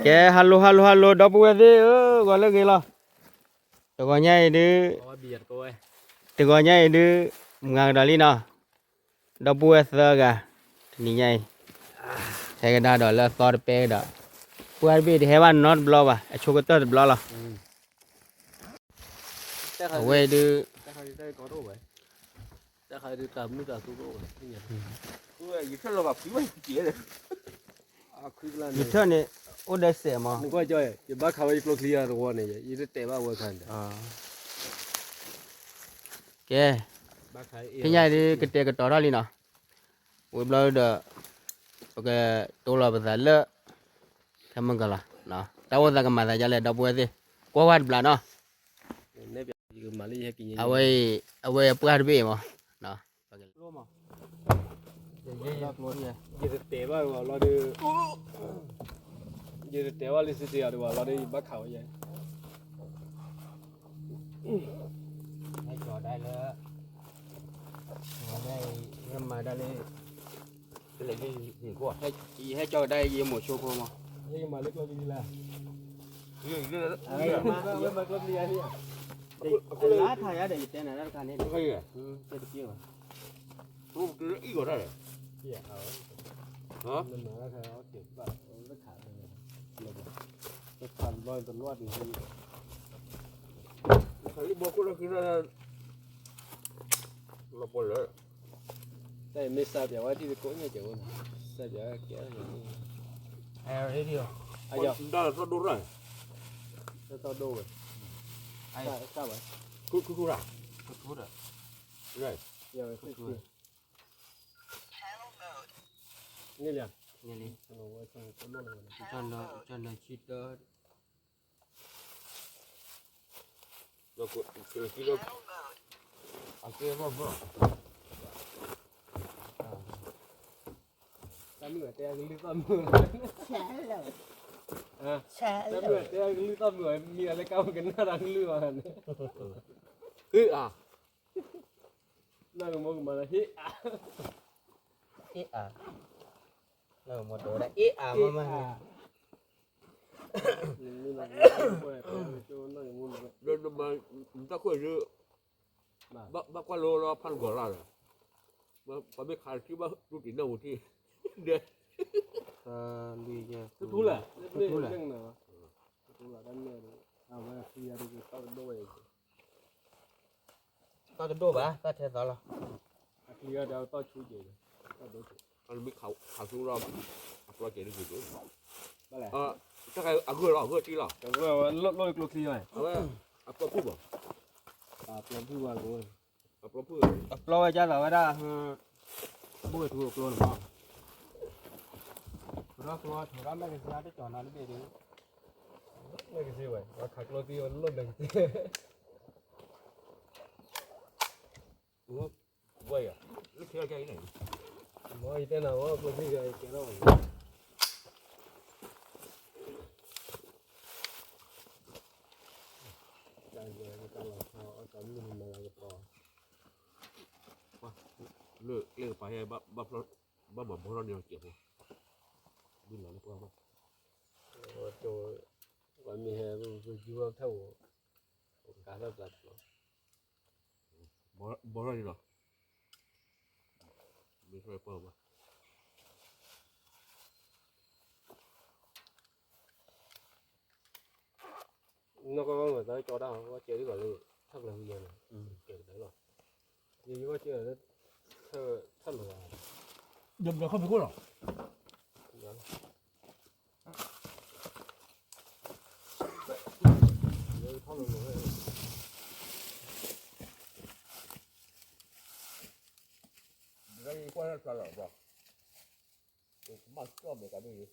ကဲ hello hello hello ဒီပုၢ်ဝဲၢ်သ့ၣ်ဧၢ, ဂီၤလၢအဂ့ၤလီၤ. တဂီၤညါအံၤဒုး, တဂီၤညါအံၤဒုး, မုၢ်ဂၤကဒီးလံနီၤ, ဒီပုၢ်ဝဲၢ်သၢဂၤ, တနံၤညါအံၤ, ဟဲကဒါဒီးလၢအသီတပဲကဒီး, ပှၢ်တဘ့ၣ်တဟဲဘၣ်နီတဘျီဘၣ်, အဆိကတၢၢ်တဘျီလီၤ. အဝဲဒုး, ယထၢၣ်န့ၣ် အိၣ်ဒီးစဲးမး, ယဘၣ်ခးဝဲယကျိချံအတဝီန့ၣ်, ယတတဲာ်ဘၣ်ဝဲခါန့ၣ်, ကဲ, ဖဲညါဒုးကတဲာ်ကတီၤထီၣ်လံနီၤ, ဝံၤဘျီဒီး, ပကတိလီၤပသးလၢ, ခဲမုၢ်ကလီၤ, တၢ်အိၣ်သးကမၤသးဒ်လဲၣ် ဒီပုၢ်ဝဲၢ်သ့ၣ်, ကွၢ်ဝဲတဘျီနီၤ, အဝဲ, အဝဲပှၢ်တဘ့ၣ်အံၤမး, ယတတဲာ်ဘၣ်ဝဲလီၤဒုး, ယတတဲာ်ဘၣ်လၢစတံအီၤဒံးဘၣ်လီၤဒုး ယဘၣ်ခးဝဲယဲ, ဟဲကၠီၤဒၣ်လၢ, မၤဒၣ်လၢ, ယဟဲကၠီၤကဒါယမိၢ်ဆိဖိမး, ယမၤလၢကျိချံလၢ, ဝဲမၤကျိချံယၤလံ, အလါထါယၤဒီးယတဲနၤတၢ်တခါန့ၣ်, တဲတက့ၢ်ဘၣ်, အံၤဂီၤတၢ်လဲၣ်, တခါဘျီတလွၢ်ဒံး, ခါလံဘီခိၣ်လၢခံလၢ, လီၤပှီၢ်လၢ, တၢ်အံၤမ့ၢ်စးပၠးဝဲထံတကိးညါကဲဝဲ, စးပၠးဝဲကဲ, အံၤ, တၢ်လၢသီၣ်ဒိၣ်ရၣ်, တၢ်သီၣ်ဒိၣ်ဝဲ, ခုၣ်ခုၣ်ရၣ်, ခုၣ်ဒီး, န့ၣ်လံ, ကၠီၣ်လၢဆံတၢ, တၢ်မုၢ်တဲအကလုၢ်သီၣ်မုၢ်, တၢ်မုၢ်တဲအကလုၢ်သီၣ်မုၢ်, မံၤအီၤလၢကါဝဲကနၣ်တၢ်ကလုၢ်ဘၣ်န့ၣ်, ဟ့ၣ်အါ, နၢ်ကမီကမၤလၢဟ့ၣ်အါ, ဟ့ၣ်အါ, နၢ်ကမီတဲဝဲဒၣ်အ့ၣ်အါမးမး, တၢ်ခိၣ်ဒုး, ဘၣ်ကွၢ်လိလီၤဖးတကီၤလၢ်ဒီး, ပှၤမ့ၢ်ခးတထံၣ်ဘၣ်တူၢ်တ့ၢ်နၢ်ဟူထံၣ်, ဒဲ, တထူလၢ်, တထူလၢ်, တထူလၢ်, တၢ်မ့ၢ်, အဝဲအချံအံၤဒုးကသီၣ်ကဒိၣ်ဝဲအံၤ, သီၣ်တဒိၣ်ဘၣ် သီၣ်ထဲသီလီၤ, အချံအံၤဒုးသီၣ်ဆူကဲ, သီၣ်ဒိၣ်ကဲ, အမ့ၢ်ခးဆူလီၤ, အပျီကဲဒ်ဂ့ၤဒိၣ်, ဘၣ်လဲၣ်, တၢ်ခါအဂၢၢ်လီၤ အဂၢၢ်တံၢ်လီၤ, အဂၢၢ်ဝဲလိၣ်လိၣ်ကျိချံလီၤ, အဝဲ, အပျီဖုၣ်ဘၣ်, အပျီဖုၣ်ဘၣ်, အပျီဝဲကၢ်သးဝဲဒၣ်, ဘိၣ်ဝဲထူအကျိန့ၣ်မး, ပဒီကျိထီၣ်ဒၣ်မဲာ်ကစၢ်တကီၤနၤတဘ့ၣ်ဒုး, မဲာ်ကစၢ်ဝဲ ပှၤခးကျိသံဝဲလိၣ်မဲာ်ကစၢ်, ဝဲယၤ, လၢခံလီၤကၢ်အံၤန့ၣ်, မ်ယတဲနၤဝဲကျိသံယကဲထီၣ်ဘၣ်, တၢ်ယဲတၢ်လီၤဆီအတၢ်မုၢ်မၤလၤကပီၤ, လၢကျဲကပၤဟဲ, ဘၣ်မၤဘီထီၣ်န့ၢ်အီၤစဲးဖိ, ဒ်လီၤလၢပှၢ်ဘၣ်, ပှၤမ့ၢ်ဟဲ, ပယူၤထၢၣ်အိၣ်, ကါထီၣ်သးတလီၤ, ဘီထီၣ်န့ၣ်လီၤ, မ့ၢ်ထီၣ်ပှၢ်ဘၣ် နီၢ်ကီၢ်မ့ၢ်သးကၠီတၢ် ဝဲကဲဒ်သိးလၢ ထၢၣ်ကျၢၤဝံၤယဲန့ၣ်, ကဲကတၢၢ်လီၤ, ယဝဲကဲလၢ ထၢၣ်လီၤ, ယဘျီခီၣ်ဖံးခိၣ်လီၤ, ယထီၣ်လီၤလီၤ, ယကွၢ်ထီၣ်တဖျါလီၤဘၣ်, မၤကၠီၣ်မဲာ်ကဒိၣ်ယဲ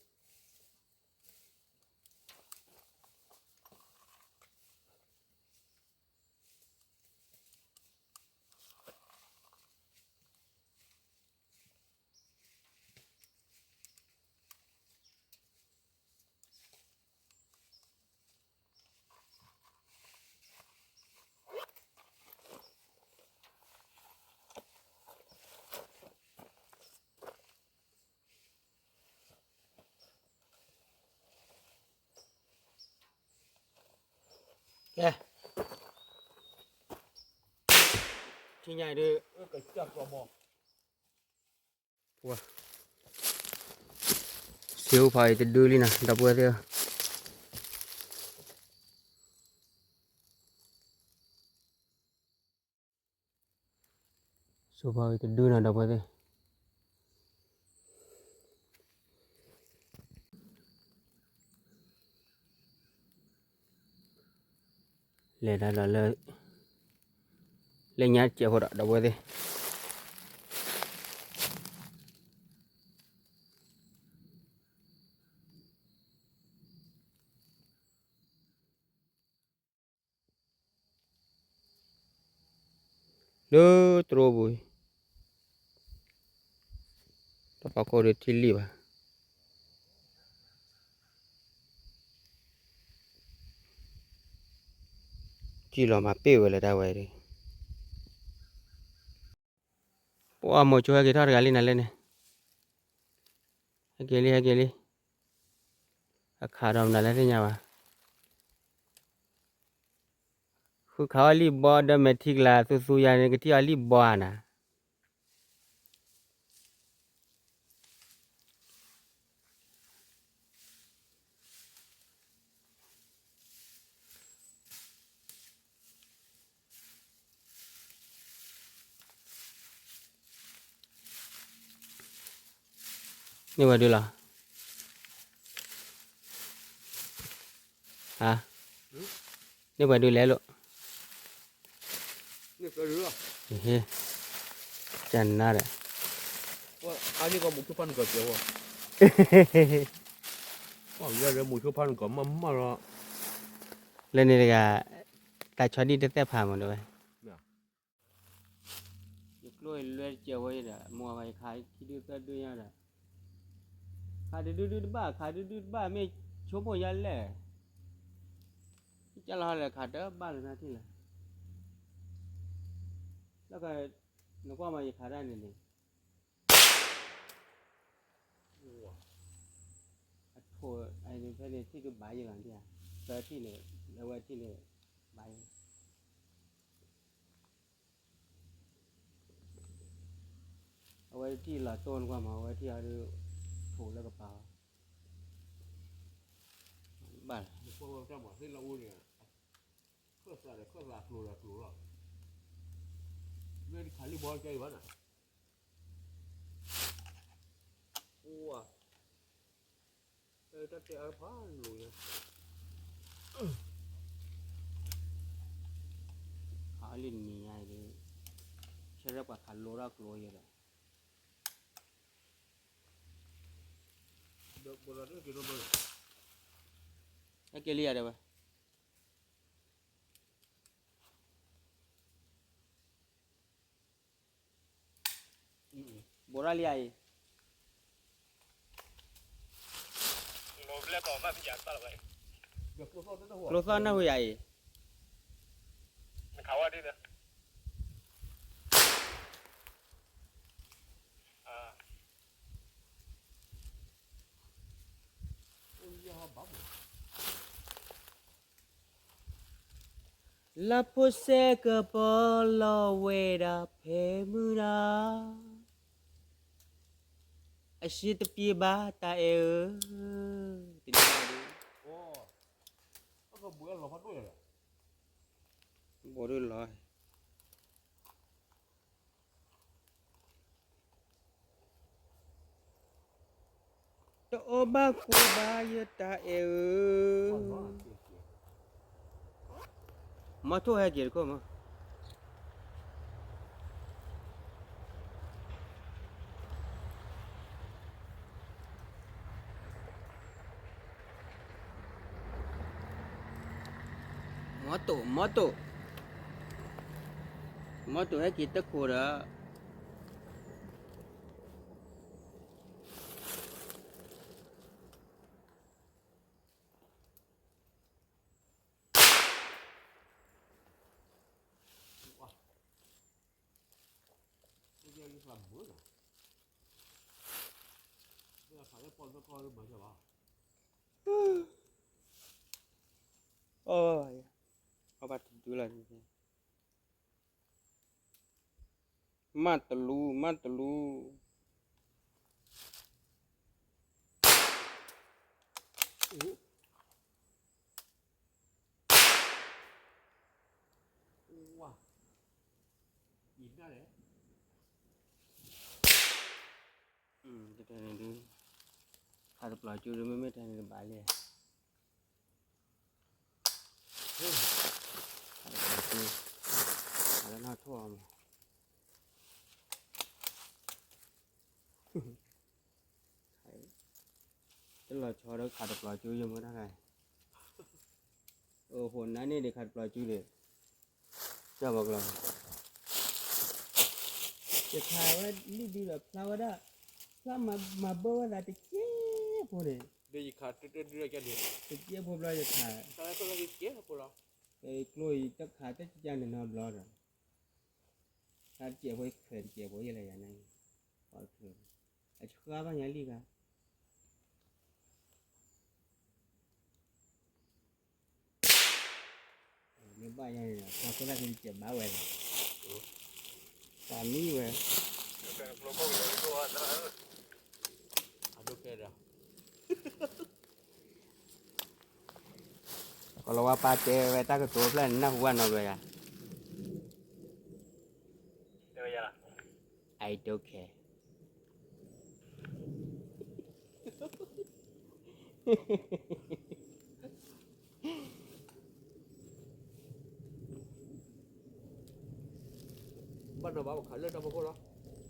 ကဲ, ထံၣ်ညါဒုး, စ့အိၣ်ဖးအံၤတဒုလံနီၤ ဒီပုၢ်ဝဲၢ်သ့ၣ်ဧၢ. စ့အိၣ်ဖးအံၤတဒုနီၤ ဒီပုၢ်ဝဲၢ်သ့ၣ်. လဲၤတၢ်ဒီးလၢ လၢညါတစဲးဖိဒီး ဒီပုၢ်ဝဲၢ်သ့ၣ်. လၢတြိပူၤ, တပာ်ခိၣ်ဒီးထံလံၣ်ဘၣ်. ထံလီၤမၤပ့ၢ်ဝဲလၢတၢ်ဝဲဒီး, ပှၤမိၤဆိဟဲက့ၤထီၣ်တဂၤလံနၤလဲၣ်န့ၣ်, ဟဲက့ၤလံ ဟဲက့ၤလံ, အခးဒီးမနုၤလဲၣ်သ့ၣ်ညါဘၣ်. ဃုခးအီၣ်လံၣ်ဘီဒီးမဲာ်ထံကလၤသူသူယၤန့ၣ် ကထံၣ်အီၤလံၣ်ဘီဧါနၤ. န့ၢ်ဝဲဒုလီၤ, န့ၢ်ဝဲဒုလဲၣ်လိာ်, ကနါဒီး, လၢန့ၣ်တဂၤ, တၢ်ဆီဒံၣ်တသ့ၣ်ဖးမးဒဝဲ ယကျိၣ်လွဲတစဲးဝဲဒီး မိၢ်အဝဲယခးခံဒုသၢဒုညါဒီး, ခးတဒုဒုတဘၣ် ခးဒုဒုတဘၣ် မ့ၢ်ဆိကမိၣ်ယါလဲၣ်, ကၢ်လီၤဟီလဲၣ် ခးတဘၣ်လၢၤနၤထံၣ်လဲၣ်, လၢ နကွၢ်မးယခးတၢ်န့ၣ်န့ၣ် အထိၣ်အန့ၣ်ဖဲန့ၣ်ထံၣ်ကဘၣ်ယဂၤဒၣ်, သၢထံၣ်န့ၣ် အဝဲထံၣ်န့ၣ် ဘၣ်ယဂၤ, အဝဲထံၣ်လီၤတိၢ်နကွၢ်မး အဝဲထံၣ်အီၤဒုး ထိၣ်လၢကပၤ, ဘၣ်လၢ ခၢၣ်သးဒီးခၢၣ်သးကျိၤဒီးကျိၤလီၤ, မ့ၢ်တခးလံၣ်ဘီကဲအံၤဘၣ်နၤ, အိၣ်ဝါ, တၢ်တဲအါဖးလိၤညါ, ခးလံၣ်နံၤညါအံၤဒီး, ဆၢထၢၣ်ပှၤခးလိၤထီၣ်ကျိၤယဲဒီး, ဟဲက့ၤလံယၤတဲဝဲ ဘိးရၣ်လံယၤအံၤ, ကျိသီၣ်နၢ်ဟူယၤအံၤ, လၢဖိစဲကပီၤလီၤဝဲဒၣ်ဖဲမုၢ်နၤ, အရှေ့တပြေးဘၣ်တၢ်အဲၣ်ဧၢ, တနံၤညါဒီး, ဘိးဒုလီၤ တအီၣ်ဘၣ်ကိးဘၣ်ယတၢ်အဲၣ်ဧၢ, မီထိၣ်ဟဲက့ၤတခိၣ်မး, မီတိၣ် မီတိၣ်, မီတိၣ်ဟဲက့ၤတခိၣ်ဒီး အီၣ်ယၤ, ဘၣ်တဒုလီၤ, မၢ်တလူ, မၢ်တလူ. တၢ်န့ၣ်ဒုး ခးတပျီၤကၠိဒုး မ့မ့ၢ်တၢ်န့ၣ်တဘၣ်လံ. ခးတပျီၤကၠိ, ခးလၢနီၢ်ထိၣ်အီၤမး, တလီၤဆီဒီးခးတပျီၤကၠိယမ့ၢ်တၢ်ခါ, အိၣ်ဃိနၤန့ၣ်ဒုးခးတပျီၤကၠိဒီး ကၠီဘၣ်ကျီၤ, ယခးဝဲလံဒုဒီးဖျါဝဲဒၣ်, ဖျါမၤဘၢဝဲသးတကဲဖိန့ၣ်, တကဲဖိဘျီယခး, ကျိအံၤတခးတကဲန့ၣ်နီတဘျီဒီး, တၢ်တကဲဖိခွဲးတကဲဖိယလဲၣ်ယၤန့ၣ်, အဆှါဘၣ်ညါလံဂၤ မ့ၢ်ဘၣ်ယၤန့ၣ် ခီဖျိလၢကစဲးဘၣ်ဝဲလီၤ, ပှၤမံဝဲ, ကလီၤဝါပၢ်တဲဝဲ တၢ်ကတိၤဖျၢၣ်န့ၣ် နၢ်ဟူဘၣ်နီတဘျီယၤ, I don't care.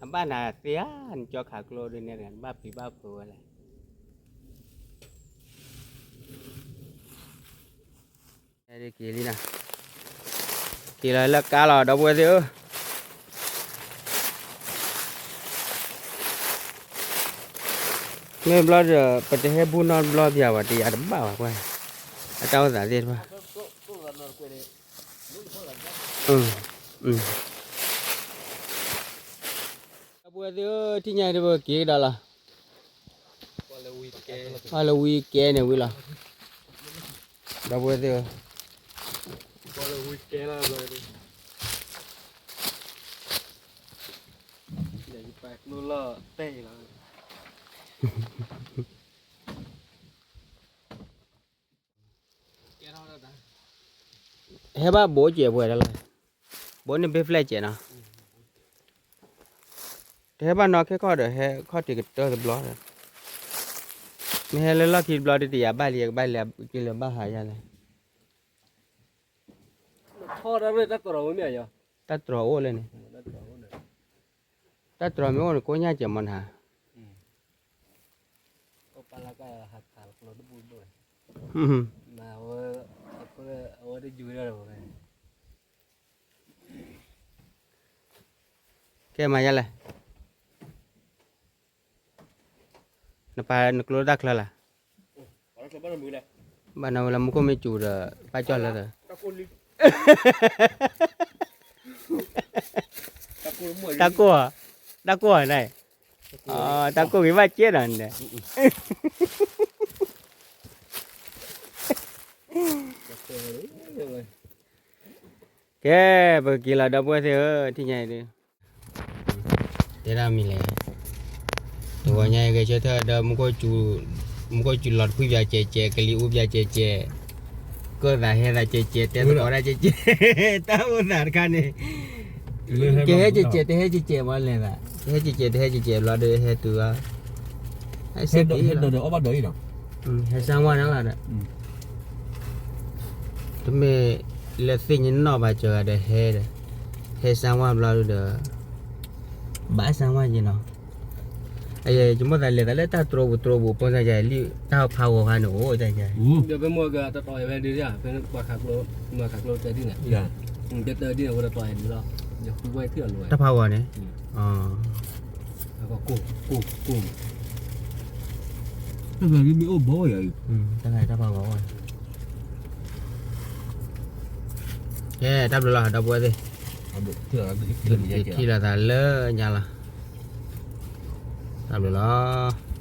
အဘၣ်နၤသ့ဧါ, နကၠီခးကျိဒ်န့ၣ် နဘၣ်ပျံၤဘၣ်ဖုးဝဲလဲၣ်. က့ၤလံနီၤ, က့ၤလီၤလၢကါလီၤ ဒီပုၢ်ဝဲၢ်သ့ၣ်ဧၢ. မ့ၢ်ဘျီဒီး ပတဟဲဘူၣ်နီတဘျီပျၢ်ဘၣ် တယၤတဘၣ်ဘၣ်ကွၢ်, အတၢ်အိၣ်သးသ့ၣ်တဖၣ်. ဒီပုၢ်ဝဲၢ်သ့ၣ်ဧၢ, ထံၣ်ညါအံၤ ဒီပုၢ်ဝဲၢ်က့ၤကဒီးလီၤ. ပှၤလၢဝံၤကဲန့ၣ်ဝံၤလီၤ. ဒီပုၢ်ဝဲၢ်သ့ၣ်ဧၢ, ပှၤလၢဝံၤကဲလီၤ. ဟဲဘၣ်ဘိးစဲးပှဲၤတၢ်လီၤ, ဘိးန့ၣ်ဘ့ၣ်ဖျဲၣ်စဲးနီၤ, တဟဲဘၣ်နီၢ်ခဲခီၣ်ဒီး ဟဲခီၣ်ထံးကတၢၢ်တဘျီဒီး, မ့ၢ်ဟဲလၢလီၢ်ခံတဘျီဒီး တယၤဘၣ်လံ ကဘၣ်လဲၤက့ၤလၢၤဘၣ်ဟးယၤလဲၣ်. တၢ်တြီၤအိၣ်လၢန့ၣ်, တၢ်တြီၤမ့ၢ်အိၣ်န့ၣ် ကိးညါစဲးမနၤ. ကဲမၤယၤလဲၣ်, နပာ်နကျိတၢ်ချၢလၢ်, ဘၣ်နဝဲလၢမူခိၣ်မ့ၢ်စူၤဒီး ဘၣ်ကၠီၣ်လၢဒီး တၢ်ကိၢ်, တၢ်ကိၢ်ဧါ, တၢ်ကိၢ်ဧါန့ၣ်, တၢ်ကိၢ်ဂ့ၤဘၣ်ကဲဒီးန့ၣ်, ကဲ, ပကက့ၤလီၤ ဒီပုၢ်ဝဲၢ်သ့ၣ်ဧၢ, ထံၣ်ညါအံၤဒုး တဲဒၣ်မံၤလဲၣ်, တဂီၤညါအံၤ ဂဲၤဆၢထၢၣ်ဒီး မူခိၣ်စူၤလီၤတဖုပၠးစဲးစဲး, ကလံၤအူပၠးစဲးစဲး, ကၢၣ်သးဟဲသးစဲးစဲး, တဲသကိးတၢ်စဲးစဲး, တၢ်အိၣ်သးတခါန့ၣ်, ကဟဲစဲးစဲး တဟဲစဲးစဲး မ့ၢ်လဲၣ်သး, ကဟဲစဲးစဲး တဟဲစဲးစဲး ဘျီဒီးဟဲတုၤအီၤ, ဟဲစၢ်ဝါန့ၣ်လီၤဒီး တမ့ၢ်လၢသ့ၣ်ညါနီၣ်ဘၣ်စၢၤဂၤဒီးဟဲဒီး, ဟဲစၢ်ဝါဘျီဒီး ဘၣ်စၢ်ဝါယဲနီၤ, ယမိၣ်သးလဲၤသးလၢတၢ်တြီၤပူၤတြီၤပူၤ ပိၢ်သးယၤလံ, တၢ်ဖးဂီၤဖးန့ၣ်အိၣ်တၢ်ယၤ, ဒီးဖဲမ့ၢ်ကတတီၤဝဲဒၣ်, ဖဲပှၤခးကျိတၢ်ဒ်န့ၣ်, တၢ်ဒ်န့ၣ်ဝဲတတီၤအံၤလီၤ, ယဃုဝဲထံၣ်အီၤလီၤ, တၢ်ဖးဂီၤန့ၣ်, တၢ်ဖးဂီၤအိၣ်, ကဲ တၢ်ဘျုးလီၤ ဒီပုၢ်ဝဲၢ်သ့ၣ်, က့ၤထံၣ်လိာ်သးလၢညါလီၤ, တၢ်ဘျုးလီၤ.